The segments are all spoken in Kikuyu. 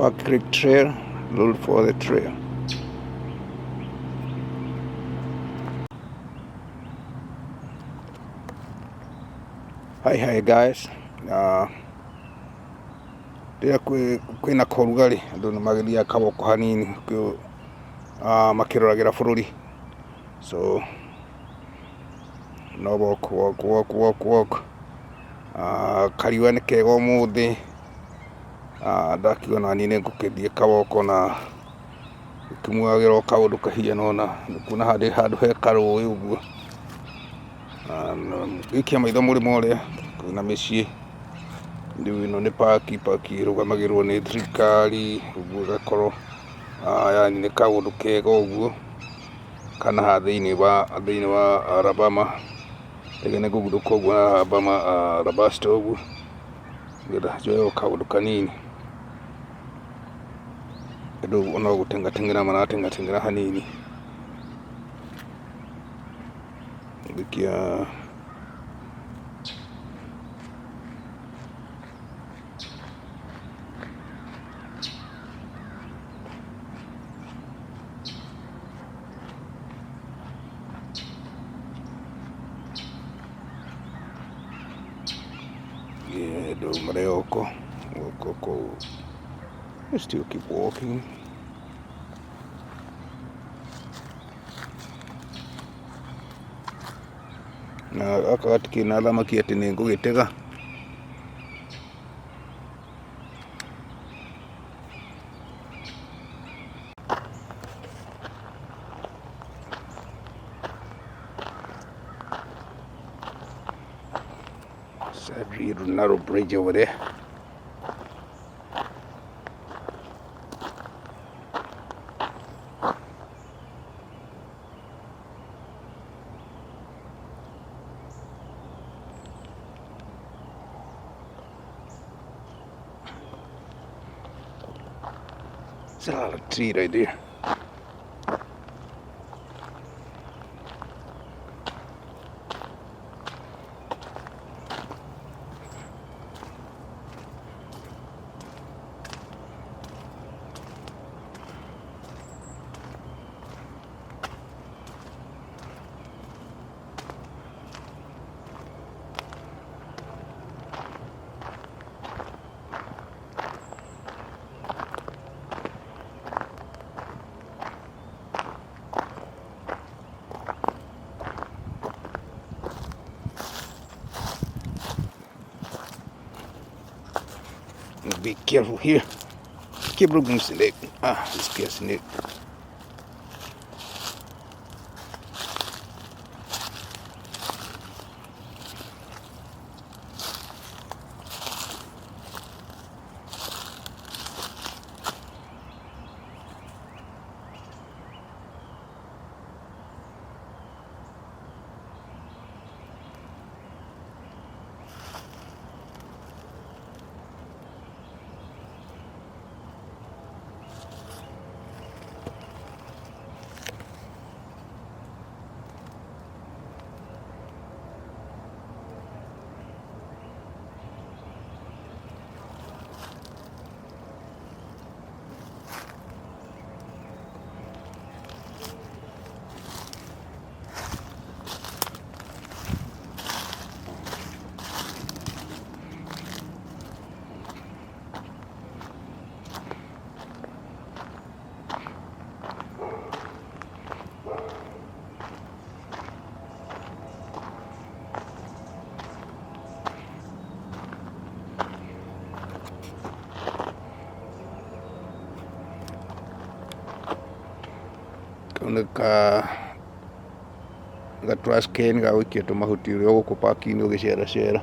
Park Creek Trail, look for the trail. Hi hi guys. Rĩrĩa kwĩna korugarĩ andũ nĩ magĩthiaga kaboko hanini makĩroragĩra bũrũri. So no walk walk walk walk walk. Kariũa nĩ kega ũmũthĩ. Ndakiuga naniĩ nĩ ngũkĩthiĩ kaboko na ngĩmuagĩra o kaũndũ kahiana ũna. Nĩkuona handũ he karũĩ ũguo. Ngĩikia maitho mũrĩmo ũrĩa kwĩna mĩciĩ. Rĩu ĩno nĩ park, park ĩrũgamagĩrĩrwo nĩ thirikari ũguo ĩgakorwo yaani nĩ kaũndũ kega ũguo. Kana haha thĩinĩ wa Alabama, rĩngĩ nĩ ngũguthũka ũguo Alabama Alabaster ũguo nĩgetha njoe o kaũndũ kanini. Andũ no gũteng'ateng'era marateng'ateng'era hanini. Gũikia andũ mareyoko gũkũ. Still keep walking. Na gaka gatikĩrĩ na thamaki atĩ nĩ ngũgĩtega. It's a real narrow bridge over there. It's a lot of tree right there. Be careful here. Keep looking snake. Ah, this snake. Kau nĩ ka ga trash can ga gũikia tũmahuti ũrĩa gũkũ park-inĩ ũgĩceracera.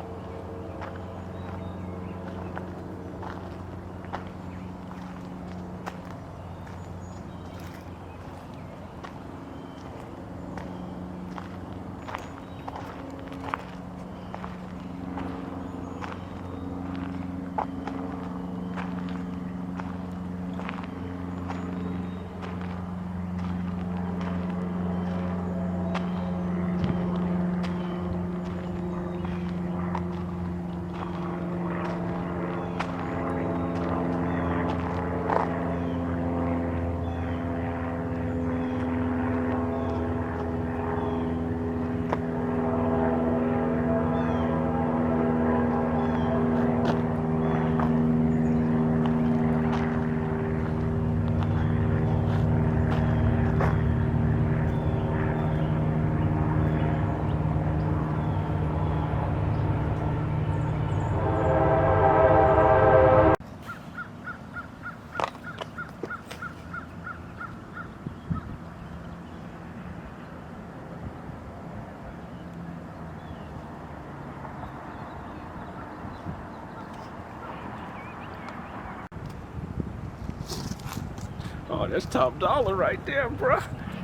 Oh, that's top dollar right there, bruh.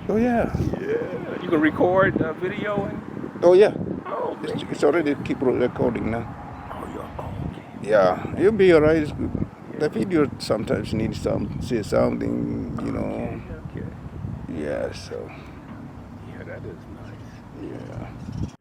Oh yeah. Yeah. You can record the video and Oh yeah. oh It's, man. it's already keep recording now. Oh, you're oh, okay. Yeah, you'll be alright. The video sometimes needs some say something, you know. Okay, okay. Yeah. So Yeah, that is nice. yeah.